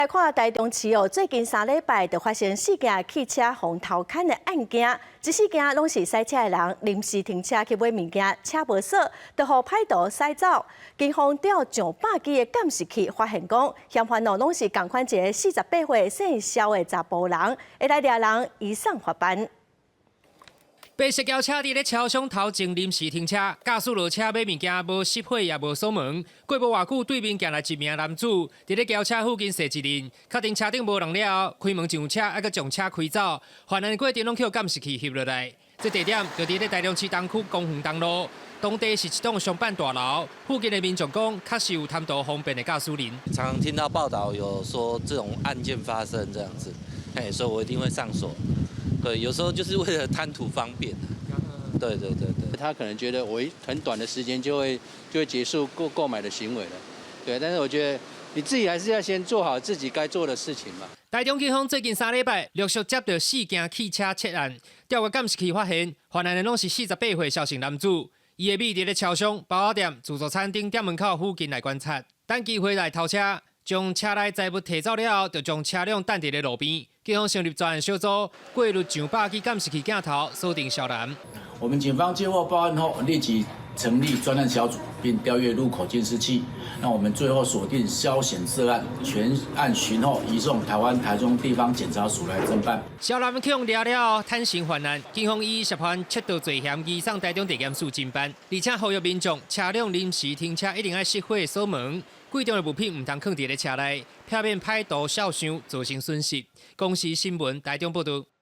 來看台中市哦，最近3禮拜就發生四件汽車予偷牽的案件，這四件攏是駛車的人臨時停車去買物件，車無鎖，就予歹徒駛走。警方調上百支的監視器，發現講嫌犯哦攏是仝款一个48歲姓蕭的查埔人，會來掠人移送法辦。白色轎車佇咧超商頭前臨時停車，駕駛落車買物件，無熄火也無鎖門。過無偌久，對面行來一名男子，佇咧轎車附近踅一陣，確定車頂無人了後，開門上車，猶閣將車開走。犯案過程攏予監視器翕落來。這地點就佇咧台中市東區公園東路，當地是一棟商辦大樓。附近的民眾講，確實有貪圖方便的駕駛人。常常聽到報道有說這種案件發生這樣子，嘿，所以我一定會上鎖。對，有時候就是為了貪圖方便。對對對對，他可能覺得我很短的時間就會結束購買的行為了。對，但是我覺得你自己還是要先做好自己該做的事情嘛。台中警方最近3禮拜陸續接到四件汽車竊案，調閱監視器發現，犯案的攏是48歲蕭姓男子，伊會覕佇咧超商、包仔店、自助餐廳店門口附近來觀察，等機會來偷車，將車內財物提走了後，就將車輛擲佇咧路邊。警方成立專案小組，過濾上百支監視器鏡頭，鎖定蕭男。我們警方接獲報案後，立即成立專案小組，並調閱路口監視器。那我們最後鎖定蕭顯涉案，全案尋獲移送台灣台中地方檢察署來偵辦。蕭男去予掠了後，坦承犯案，警方以涉犯竊盜罪嫌移送台中地檢署偵辦。而且呼籲民眾車輛臨時停車一定愛熄火鎖門，貴重的物品毋通囥佇咧車內，避免歹徒肖想造成損失。公視新聞台中報導。